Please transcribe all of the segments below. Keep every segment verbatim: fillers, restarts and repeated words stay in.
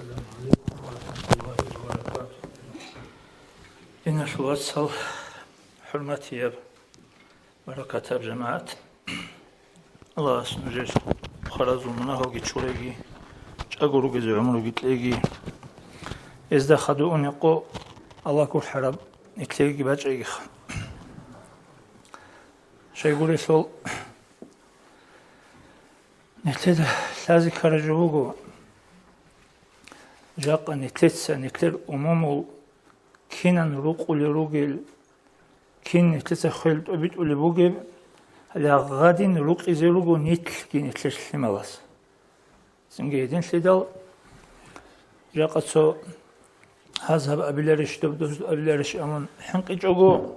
السلام عليكم ورحمة الله وبركاته. Диналъул вацал, хӀурматияб, баракатаб жамагӀат! Аллагьас нужер хваразул мунагьалги чуреги, чӀаго ругезе гӀумруги кьеги. Гьезда хадув унекъо Аллагь гурхӀараб нилъееги бачӀегиха. Щайгурелъул, нилъеда лъазе ккараб жо буго, жакъа нилъеца, нилъер умумул кинан рукъулел ругел, кин нилъеца хвел тӀобитӀулеб бугеб, гьале гьадин рукъизе руго нилъги нилъер лъималаз. Цинги гьединлъидал, жакъа цо гьаз гьаб абиларищ, доб дос абиларищ абун хӀинкъичӀого,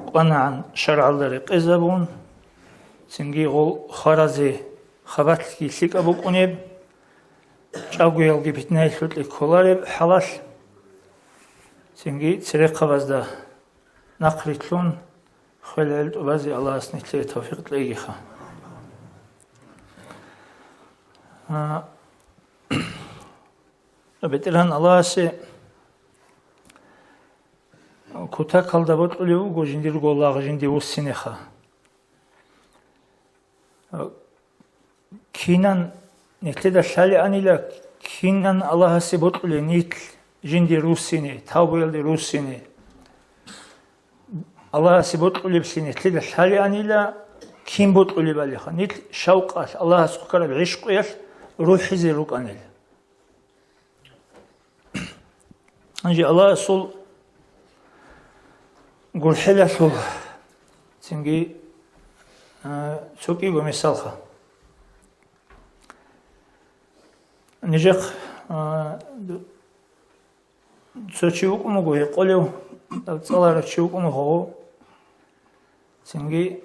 кӀванагӀан шаргӀалда рекъезабун, цинги гъол хваразе хабалъги лъикӀаб букӀунеб, чӀагоялги питнаялъукье кколареб хӀалалъ, цинги церехъабазда нахърилълъун хвел гӀел тӀубазе Аллагьас нилъее тавфикъ кьегиха. А, БетӀергьан Аллагьасе кутакалда бокьулев вуго жиндирго лагъ жинди вуссинеха. Кинан нилъеда лъалеанила, кинан Аллагьасе бокьулев нилъ жинди руссине, тавбуялде руссине. Аллагьасе бокьулеблъи нилъеда лъалеанила, кин бокьулебалиха, нилъ шавкъалъ, Аллагьас хъвараб гӀишкъуялъ рухӀизе рукӀанила. Гьанже Аллагьасул гурхӀелалъул цинги, а, цо кӀиго мисалха. Нижехъ, а, цо чи вукӀун вуго гьекъолев, цӀаларав чи вукӀун вуго. Цинги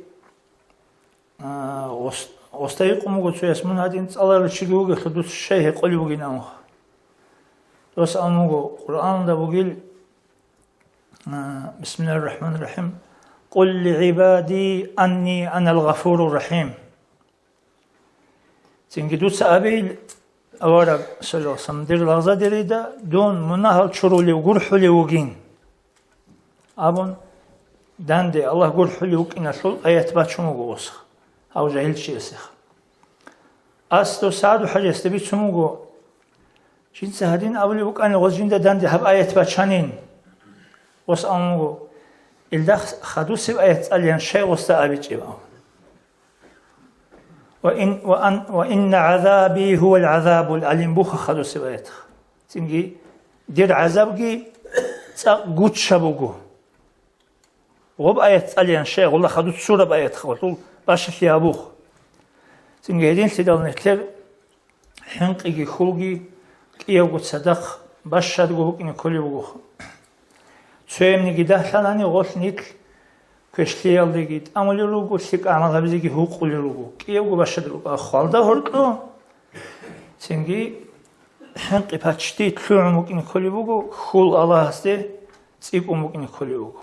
А, гъос-, гъосда гьикъун буго цояс, мун гьадин цӀаларав чиги вугелъул дуца щай гьекъолеб бугин абун. Дос абун буго, Къуръаналда бугил, а, Бисмиллагьир рахӀманир рахӀим, «Къул ли гӀибади анни анал гъафурур рахӀим». Цинги дуца абейил, авараг, саллаллагьу гӀалайгьи ва саллам, дир лагъзадерида дун мунагьал чурулев, гурхӀулев вугин. Абун, данде Аллагь гурхӀулев вукӀиналъул аят бачун вуго гъос, гьав жагьилчиясеха. Ас дов СагӀду хӀажиясда бицун вуго, жинца гьадин абулеб букӀанил гъос жинда данде гьаб аят бачанин. Гъос абун вуго, илдахъ хадусеб аят цӀалеян щай гъосда абичӀеб абун. Ва ин-, ва ан-, ва инна гӀазаби гьувал гӀазабул алим буха хадусеб аятха. Цинги, дир гӀазабги цӀакъ гучаб буго. Гъоб аят цӀалеян щай, гъула хадуц сураб аятха, гъулъул башалъи гьабух. Цинги гьединлъидал нилъер хӀинкъиги хьулги кӀиявго цадахъ бащадго букӀине кколеб бугоха. Цоябниги дагьлъанани гъолъ нилъ квешлъиялдеги тӀамулел руго, лъикӀ гӀамал гьабизеги гьукъулел руго. КӀиявго бащад рукӀа хвалда гьоркьо, цинги хӀинкъи паччти лъугӀун букӀине кколеб буго, хьул Аллагьасде цӀикӀкӀун букӀине кколеб буго.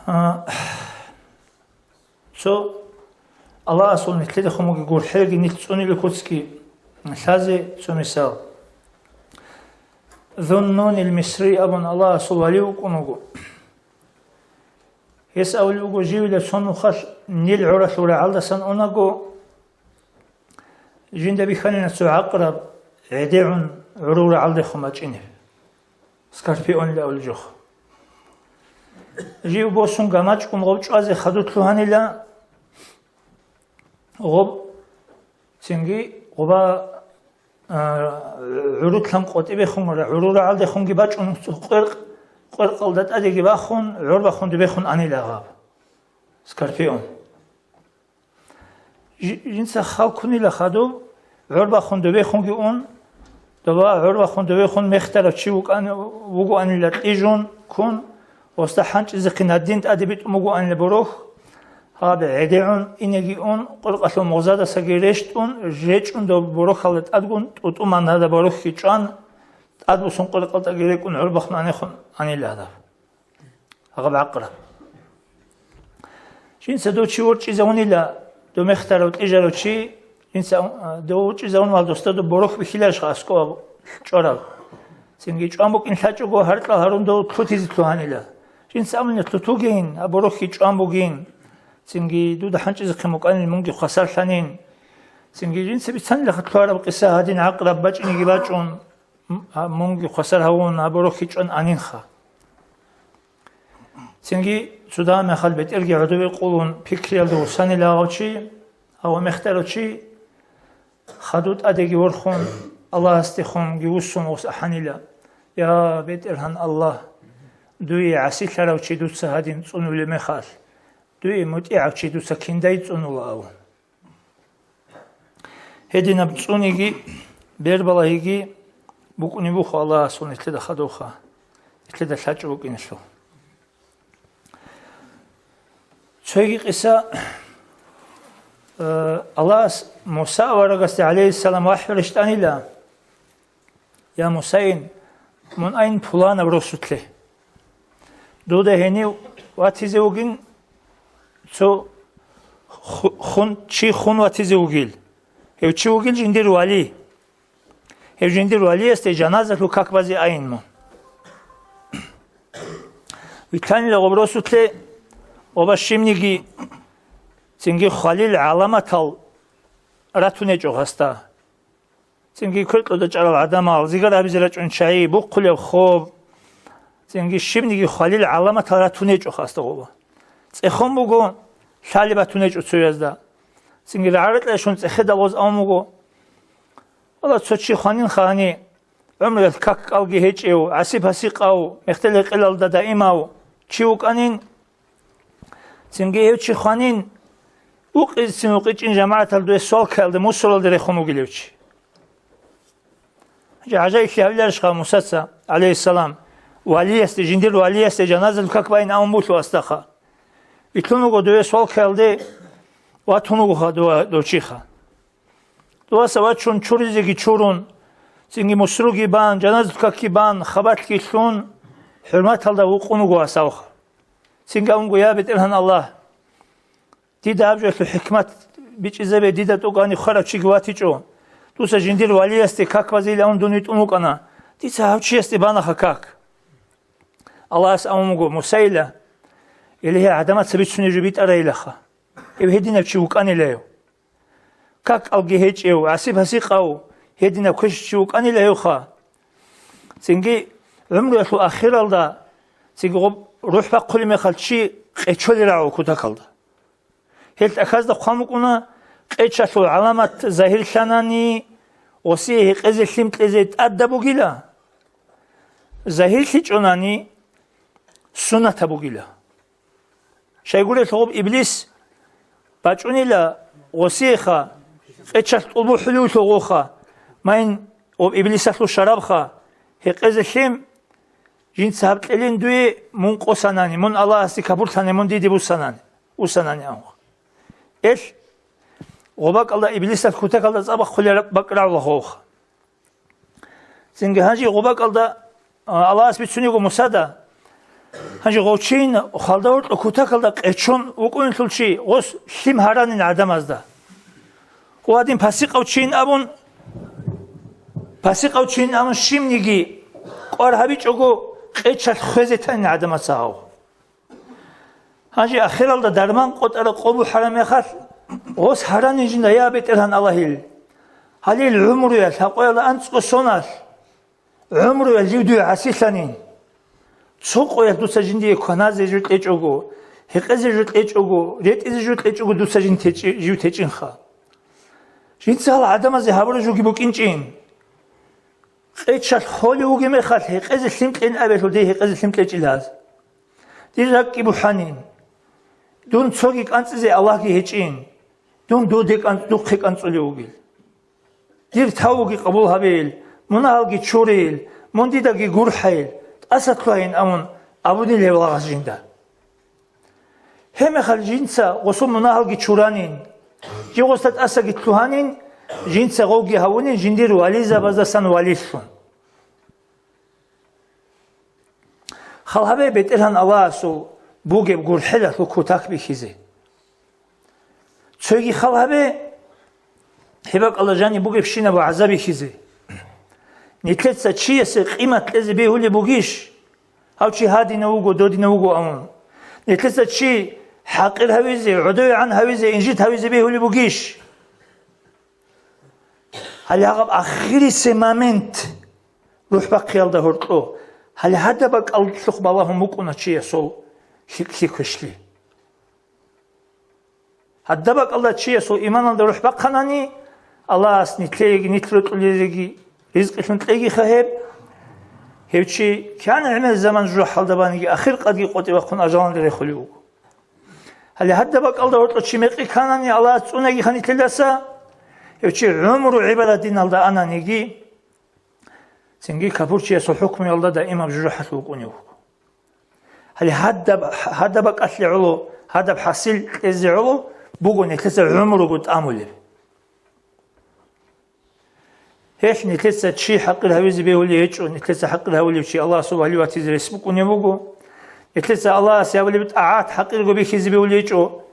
А, Цо Аллагьасул нилъеда хъумуги гурхӀелги нилъ цӀунила куцги лъазе цо мисал. Зуннунил Мисри абун Аллагьасул вали вукӀун вуго. Гьес абулеб буго, живила цо нухалъ Нил гӀуралъул рагӀалдасан унаго, жинда бихьанина цо гӀакъраб гӀедегӀун гӀурул рагӀалдехун бачӀинеб. Скорпионил авлижох. Жив босун гамачӀгун гъов чӀвазе хадур лъугьанила, гъоб цинги гъоба, а, гӀурутлъан къотӀи бехун, гӀурул рагӀалдехунги бачӀун, къверкъ-, къверкъалда тӀадеги бахун, гӀорбахун дубехун анила гъаб. Скорпион. Жи-, жинца халкунила хадуб, гӀорбахун дубехунги ун, доба гӀорбахун дубехун мехтарав чи вукӀан-, вугоанила кьижун, ккун, гъосда хӀанчӀизехъин гьадин тӀаде битӀун бугоанила борохь, гьаб гӀедегӀун инеги ун, къуркъалъул мугъзадасаги рещтӀун, жечӀун доб борохьалда тӀадгун, тӀутӀуман гьада борохьги чӀван, тӀадбуссун къуркъалтӀаги рекӀун гӀорбахун анехун анила гьадаб. Гьаб гӀакъра. Жинца дов чи ворчӀизавунила, дов мехтарав кьижарав чи, Жинца, а, дов вучӀизавун вал досда доб борохь бихьиларищха аскӀоб чӀвараб? Цинги чӀван букӀин лъачӀого, гьаркьал гьарун дов лъутизе лъугьанила. Жинца абуна: «Лъутугин, гьаб борохьги чӀван бугин. Цинги дуда хӀанчӀизехъин букӀанин, мунги хвасарлъанин». Цинги жинца бицанилаха лъугьараб къиса, гьадин гӀакъраб бачӀинеги бачӀун, м-, а, мунги хвасар гьавун, гьаб борохьги чӀван анинха. Цинги цо дагьаб мехалъ бетӀерги гӀодобе къулун пикриялда вуссанила гьав чи, гьав мехтарав чи, хадув тӀадеги ворхун, Аллагьасдехунги вуссун гъос ахӀанила: «Я БетӀергьан Аллагь, дуе гӀасилъарав чи дуца гьадин цӀунулеб мехалъ, дуе мутӀигӀав чи дуца киндай цӀунула», – абун. Гьединаб цӀуниги, бербалагьиги букӀунеб буго Аллагьасул нилъеда хадубха, нилъеда лъачӀо букӀиналъул. Цоги къиса, э, Аллагьас Муса аварагасде, гӀалейхиссалам, вахӀю рещтӀанила: «Я Мусаин, мун айн пуланаб росулъе. Дуда гьенив ватизе вугин цо ху-, хун, чи хун ватизе вугил. Гьев чи вугил жиндир вали. Гьев жиндир валиясде жаназалъул как базе айн мун». Вилълъанила гъоб росулъе, гъоба щибниги цинги хвалил гӀаламатал ратунечӀо гъасда. Цинги кверкьуда чӀарал гӀадамал, зигар абизе рачӀун чагӀи, бухъулеб хоб, цинги щибниги хвалил гӀаламатал ратунечӀо гъасда гъоба. ЦӀехон буго, лъалеб батунечӀо цоязда. Цинги рагӀа-рекье щун цӀехедал гъоз авун буго. Вала, цо чи хванинха гьани, гӀумруялъ как-кӀалги гьечӀев, гӀаси-пасикъав, мехтел гьекъелалда даимав чи вукӀанин, цинги гьев чи хванин, укъизцин укъичӀин жамагӀатал дуе свалкаялде, мусоралде рехун вугилев чи. ГӀажаиблъи гьавиларищха Мусаца, гӀалейхиссалам, валиясде, жиндир валиясде жаназал как баин авун булъу гъасдаха. Вилълъун вуго дуе свалкаялде, ватун вугоха дова дов чиха. Дуваса вачун, чуризеги чурун, цинги мусруги бан, жаназал какги бан, хабалъги лъун, хӀурматалда вукъун вуго гьасавха. Цинги абун буго: «Я БетӀергьан Аллагь, дида гьаб жоялъул хӀикмат бичӀчӀизабе, дида тӀокӀани хварав чиги ватичӀо. Дуца жиндир валиясде как базейилан дун витӀун вукӀана. Дица гьав чиясде банаха как». Аллагьас абун буго Мусайила: «Гьеле гьев гӀадамаца бицунеб жо битӀарайилаха. Гьев гьединаб чи вукӀанилайо. Как-кӀалги гьечӀев, гӀаси-пасикъав, гьединаб квешав чи вукӀанила гьевха». Цинги гӀумруялъул ахиралда, цинги гъоб рухӀ бахъулеб мехалъ чи къечолел рагӀула кутакалда. Гьел тӀахьазда хъван букӀуна, къечалъул гӀаламат загьирлъанани, гъосие гьекъезе лъим кьезе тӀадаб бугила, загьирлъичӀонани, суннатаб бугила. Щайгурелъул гъоб Иблис бачӀунила гъосиеха, къечалъ тӀубухӀулевлъул гъоха, майн гъоб Иблисалъул шарабха, гьекъезе лъим, жинца гьаб кьелин дуе, мун къосанани, мун Аллагьасде капурлъани, мун диде буссанани, усанани абун. Эл гъобакӀалда Иблисалъ кутакалда цӀа бахъулеб бакӀ рагӀула гъовха. Цинги гьанже гъобакӀалда, а, Аллагьас бицунего Мусада, гьанже гъов чин хвалда гьоркьо кутакалда къечон вукӀунелъул чи, гъос лъим гьаранин гӀадамазда. Гьадин пасикъав чин абун, пасикъав чин абун щибниги кӀвар гьабичӀого, къечалъ хвезе танин гӀадамаца гьав. Гьанже ахиралда дарман къотӀараб къо бухӀараб мехалъ, гъос гьаранин жинда: «Я БетӀергьан Аллагьил, гьалил гӀумруялъ, гьаб къоялда анцӀго соналъ, гӀумруялъ жив дуе гӀасилъанин. Цо къоялъ дуца жиндие кваназе жо кьечӀого, гьекъезе жо кьечӀого, ретӀизе жо кьечӀого дуца жин течӀи-, жив течӀинха. Жинца гьал гӀадамазе гьабураб жоги букӀинчӀин. Къечалъ холев вугеб мехалъ, гьекъезе лъим кьейин абелъул дие гьекъезе лъим кьечӀила гьаз. Дир ракӀги бухӀанин. Дун цоги кӀанцӀизе Аллагьги гьечӀин. Дун дуде кӀан-, духъе кӀанцӀулев вугил. Дир тавбуги къабул гьабейил, мунагьалги чурейил, мун дидаги гурхӀайил, тӀаса лъугьайин», – амун абунил гьев лагъас жинда. Гьебмехалъ жинца гъосул мунагьалги чуранин, жив гъосда тӀасаги лъугьанин, жинца гъовги гьавунин жиндир вализабаздасан валилъун. Хал гьабе БетӀергьан Аллагьасул бугеб гурхӀелалъул кутак бихьизе. Цоги хал гьабе, гьеб бакӀалда жаниб бугебщинаб гӀазаб бихьизе. Нилъеца чиясе къимат кьезе бегьулеб бугищ? Гьав чи гьадинав вуго, додинав вуго абун. Нилъеца чи хӀакъир гьавизе, гӀодовегӀан гьавизе, инжит гьавизе бегьулеб бугищ? Гьале гьаб ахирисеб момент рухӀ бахъиялда гьоркьо, гьале гьадаб бакӀалдалъухъ балагьун букӀуна чиясул лъикӀлъи квешлъи. Гьадаб бакӀалда чиясул иманалда рухӀ бахъанани, Аллагьас нилъееги нилъ рокьулереги ризкъилъун кьегиха гьеб. Гьев чи кигӀан гӀемер заман жужахӀалда баниги, ахир къадги къотӀи бахъун ажалалде рехулев вуго. Гьале гьадаб бакӀалда гьоркьо чи мекъи кканани, Аллагьас цӀунагиха нилъелдаса, гьев чи гӀумру гӀибадат диналда ананиги, цинги капурчиясул хӀукмуялда даимаб жужахӀалъув вукӀунев вуго. Гьале гьадаб, гьадаб бакӀалъе гӀоло, гьадаб хӀасил кьезе гӀоло буго нилъеца гӀумруго тӀамулеб. Гьелъ нилъеца чи хӀакъир гьавизе бегьулей гьечӀо, нилъеца хӀакъир гьавулев чи Аллагьасул вали ватизе рес букӀунев вуго. Нилъеца Аллагьас гьабулеб тӀагӀат хӀакъирго бихьизе бегьулей гьечӀо.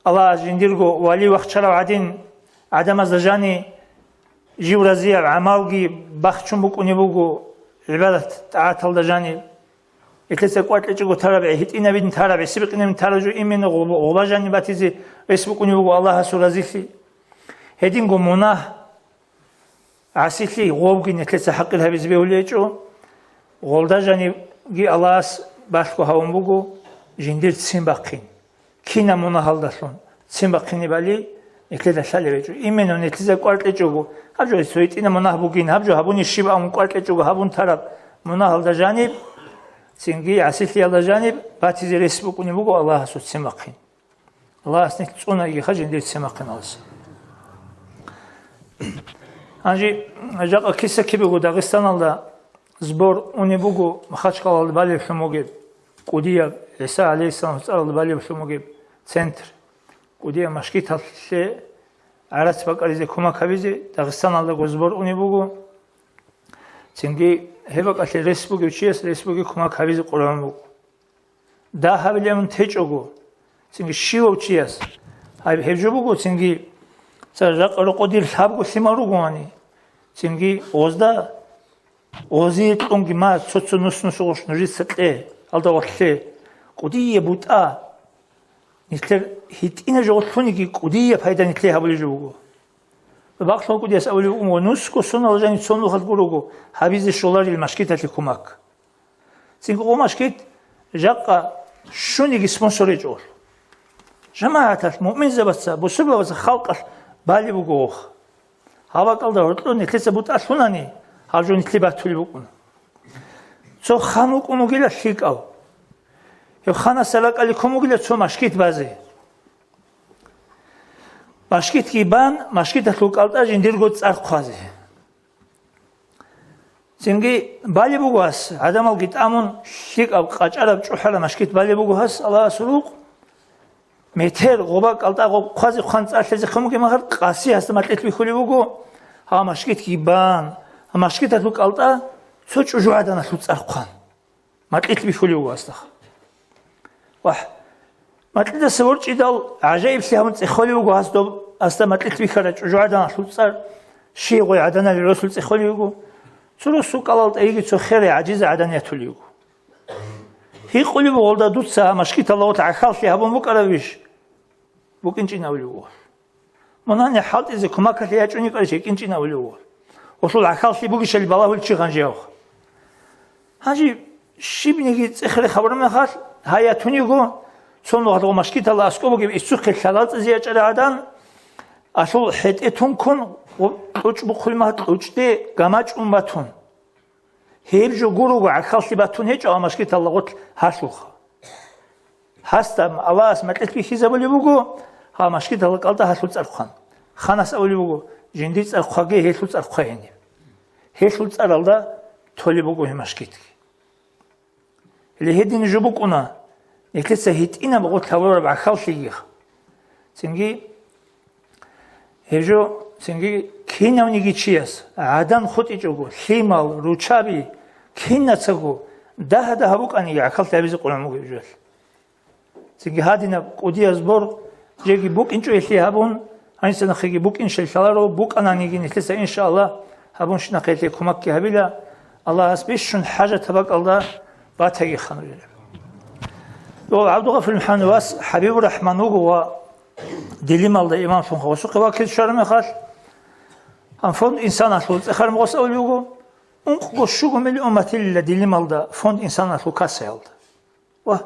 Аллагьас жиндирго вали вахчарав гӀадин, гӀадамазда жани жив разияб гӀамалги бахчун букӀунеб буго, гӀибадат-тӀагӀаталда жани. Нилъеца кӀвар кьечӀого тараб, гьитӀинабин тараб, гӀисибикъинабин тараб жо именно гъоб-, гъоба жани батизе рес букӀунеб буго Аллагьасул разилъи. Гьединго мунагь, гӀасилъи гъобги нилъеца хӀакъир гьабизе бегьулей гьечӀо, гъолда жанибги Аллагьас балъго гьавун буго жиндир ццин бахъин. Кинаб мунагьалдалъун ццин бахъинебали нилъеда лъалеб гьечӀо. Именно нилъеца кӀвар кьечӀого, гьаб жо цо гьитӀинаб мунагь бугин, гьаб жо гьабуни щиб абун кӀвар кьечӀого гьабун тараб мунагьалда жаниб, цинги гӀасилъиялда жаниб батизе рес букӀунеб буго Аллагьасул ццин бахъин. Аллагьас нилъ цӀунайгиха жиндир ццин бахъиналдаса. Гьанже жакъа киса-кибего Дагъистаналда сбор унеб буго Махачкалалда балеб лъун бугеб, кӀудияб ГӀиса гӀалайгьиссаламасул цӀаралда балеб лъун бугеб центр. КӀудияб машгиталъе гӀарац бакӀаризе кумак гьабизе Дагъистаналдаго сбор унеб буго. Цинги гьеб бакӀалъе рес бугев чияс рес бугеб кумак гьабизе къоргьун буго. Дагь гьабилеб мун течӀого, цинги щивав чияс гьаб-, гьеб жо буго, цинги ца жакъа рокъо дир лъабго лъимал ругоани, цинги гъозда, гъозие кьунги ма цо-цо нус-нусгъош нужеца кье, алда вахлъе, кӀудие бутӀа, нилъер гьитӀина жо гъолъуниги кӀудие пайда нилъее гьабулеб жо буго. Бакълъун кӀудияс абулеб буго, нусго сонал жани цо нухалъ гурого гьабизе щоларил машгиталъе кумак. Цинги гъо машгит жакъа щуниги спонсор гьечӀо. ЖамагӀаталъ, муъминзабаца, бусурбабаца халкъалъ балеб буго гъох. Гьаб бакӀалда гьоркьор нилъеца бутӀа лъунани, гьаб жо нилъе батулеб букӀуна. Цо хан вукӀун вугила лъикӀав. Гьев ханасда ракӀалде ккун вугила цо машгит базе. Машгитги бан, машгиталъул кӀалтӀа жиндирго цӀар хъвазе. Цинги балеб буго гьас, гӀадамалги тӀамун, лъикӀаб, къачӀараб, чӀухӀараб машгит балеб буго гьас Аллагьасул рукъ. Метер гъоба кӀалтӀа гъоб хъвазе хъван цӀар лъезе хъумуге магъар, къаси гьасда макьилъ бихьулев вуго, гьа машгитги бан, гьа машгиталъул кӀалтӀа цо чӀужугӀаданалъул цӀар хъван. Макьилъ бихьулев вуго гьасда. Вагь, макьидаса ворчӀидал гӀажаиблъи гьабун цӀехолев вуго гьас доб, гьасда макьилъ бихьарай чӀужугӀаданалъул цӀар, щий гъой гӀаданал росул цӀехолев вуго. Цо росул кӀалал тӀайиги цо херай гӀажиза гӀадан ятулев вуго. Гьикъулев вуго гъолда, дуца гьа машгиталда гъорлъ гӀахьаллъи гьабун букӀаравищ? БукӀинчӀин абулев вуго. Мунагьни хӀалтӀизе кумакалъе ячӀун йикӀарищ гьикӀинчӀин абулев вуго. Гъолъул гӀахьаллъи бугищали балагьулев чи гъанжи явха. Гьанже щибниги цӀех-рех гьабураб мехалъ, гьай ятун йиго, цо нугӀлъго машгиталда аскӀоб бугеб иццухъе лъалацӀизе ячӀарай гӀадан, алъул хӀетӀе тункун, кьучӀ бухъулеб мехалъ кьучӀде гамачӀун батун. Гьеб жо гурого гӀахьаллъи батун гьечӀо, амма машгиталда гъорлъ гьалъулха. Гьасда Аллагьас макьилъ бихьизабулеб буго, гьа машгиталда кӀалтӀа гьалъул цӀар хъван. Ханас абулеб буго, жиндир цӀар хъваге, гьелъул цӀар хъвай гьениб. Гьелъул цӀаралда толеб буго гьеб машгитги. Гьеле гьедин жо букӀуна, нилъеца гьитӀинаб гъорлъ гьабураб гӀахьаллъиги. Цинги гьеб жо, цинги кинавниги чияс гӀадан хутӀичӀого, лъимал, руччаби, кинацаго дагьа-дагьа букӀаниги гӀахьаллъи гьабизе къулан буго гьеб жоялъ. Цинги гьадинаб кӀудияб сбор жеги букӀинчӀо гьелъие гьабун, Анисанахъеги букӀинчӀел лъаларо, букӀананиги нилъеца, иншааллагь, гьабунщинахъе кумекги гьабила, Аллагьас бищун хӀажатаб бакӀалда батаги ханурила. Ва ГӀабдулгъафурил МухӀаммад вас ХӀабибур РахӀман вуго ва Дилималда имамлъун гъосухъе вакил щвараб мехалъ, гьанфун инсаналъул цӀехараб гъос абулеб буго, ункъго щуго миллион батилила Дилималда фонд инсаналъул кассаялда. Ва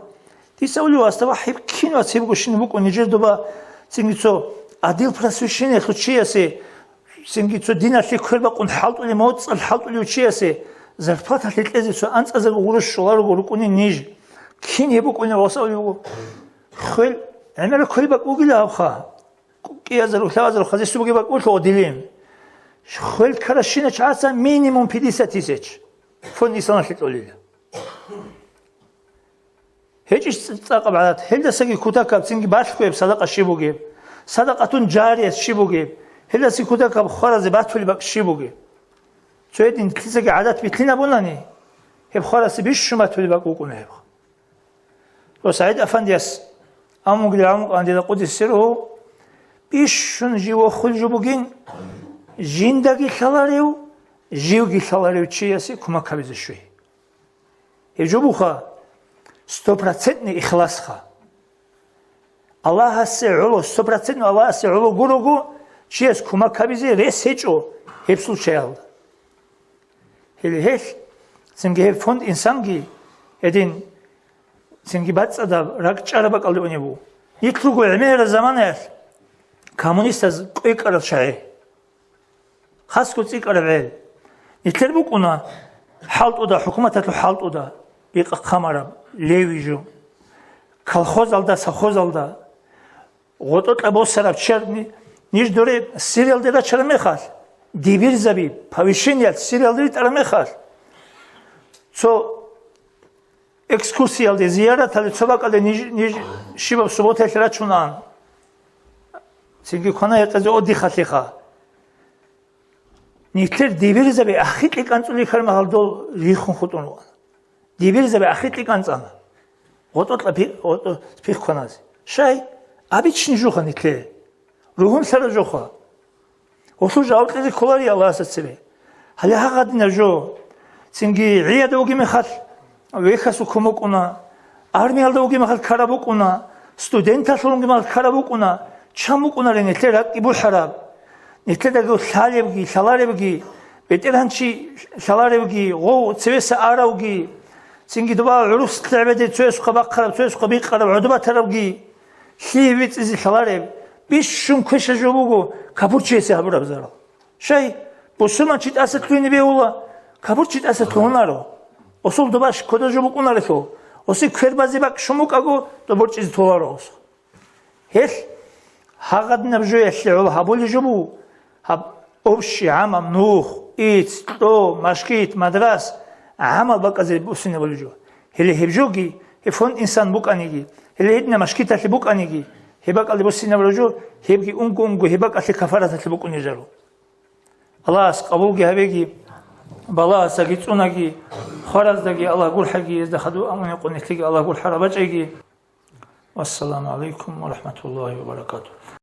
дица улев васда ва гьеб кин вацебгощин букӀун нижер доба цинги цо адил просвещениялъул чиясе, цинги цо диналъе квербакъун хӀалтӀулев, моцӀалъ хӀалтӀулев чиясе зарплаталъе кьезе цо анцӀазарго гъурущ щоларого рукӀунин ниж. Кин гьеб букӀунев васав вуго? Хвел, гӀемерал квербакӀ бугила гьабха. КӀиазару, лъабазару хазесу бугеб бакӀ буго Дилим. Хвел ккаращина чагӀаца минимум пятьдесят тысяч фонд инсаналъе кьолила. ГьечӀищ цӀакъаб гӀадат, гьелдасаги кутакаб цинги балъго гьеб садакъа щиб бугеб, садакъатун жарият щиб бугеб, гьелдаси кутакаб хваразе батулеб бакӀ щиб бугеб. Цо гьедин нилъецаги гӀадат битлъинабунани, гьеб хварасе бищун батулеб бакӀ букӀуна гьеб. Ва СагӀид Афандияс амугли гӀамукъан дида къудисе ругьу, бищун жив вохулев жо бугин, жиндаги лъаларев, живги лъаларев чиясе кумек гьабизе щвей. Гьеб жо буха стопроцентный ихласха. Аллагьасе гӀоло, стопроцентно Аллагьасе гӀоло гурого, чияс кумек гьабизе рес гьечӀо гьеб случаялда. Гьеле гьелъ, цинги гьеб фонд инсанги гьедин, цинги бацӀцӀадаб ракӀчӀараб бакӀалде унеб буго. Нилъ руго гӀемераб заманаялъ коммунистаз кӀвекӀарал чагӀи. Хасго цӀикӀкӀараб гӀел. Нилъер букӀуна хӀалтӀуда, хӀукуматалъул хӀалтӀуда, бикъа хъамараб, левий жо. Колхозалда, совхозалда, гъотӀокьа босараб чияр ни-, ниж доре сериялде рачараб мехалъ, дибирзаби, повышениялъ сериялде ритӀараб мехалъ, цо экскурсиялде, зияраталде цо бакӀалде ниж, ниж щибаб субботаялъ рачунаан. Цинги квана-гьекъезе отдыхалъеха. Нилъер дибирзаби ахикье кӀанцӀулей хьармагьал дол рихун хутӀун вуана. Дибирзаби ахикье кӀанцӀана. ГъотӀокьа пи-, гъотӀо пихъ кваназе. Щай? Обычный жуха нилъее. Ругьунлъараб жоха. Гъолъул жаваб кьезе кколари Аллагьасда цебе. Гьале гьагъадинаб жо. Цинги гӀияда вугеб мехалъ вехьасул кумек букӀуна, армиялда вугеб мехалъ ккараб букӀуна, студенталъун вугеб мехалъ ккараб букӀуна, чан букӀунарин нилъер ракӀги бухӀараб? Нилъедаго лъалебги, лъаларебги, бетӀергьанчи лъаларевги, гъов цевеса аравги, цинги доба гӀурус лъегӀбеде цоясухъа бахъараб, цоясухъа бикъараб, гӀодобатарабги. Лъие бицӀизе лъалареб, бищун квеша жо буго капурчиясе гьабураб зарал. Щай, бусурманчи тӀаса лъугьине бегьула, капурчи тӀаса лъугьунаро. Осул дубаш кодо жо букӀунарелъул, оси квербазе бакӀ щун букӀаго, доб борчӀизе толаро осу. Гьелъ гьагъадинаб жоялъе гӀоло гьабулеб жо буго, гьаб общий гӀамаб нух, ицц, кьо, машгит, мадрас, гӀамал бакӀазе буссинабулеб жо. Гьеле гьеб жоги, гьеб фонд инсан букӀаниги, гьеле гьединаб машгиталъе букӀаниги, гьеб бакӀалде буссинабулеб жо, гьебги унго-унго гьеб бакӀалъе кафараталъе букӀунеб жо. Аллагьас къабулги гьабеги, балагьасаги цӀунаги, хвараздаги Аллагь гурхӀаги, гьезда хадув амун гьекъон нилъеги Аллагь гурхӀараб бачӀеги. Вассаламу гӀалайкум ва рахӀматуллагьи ва баракатугь.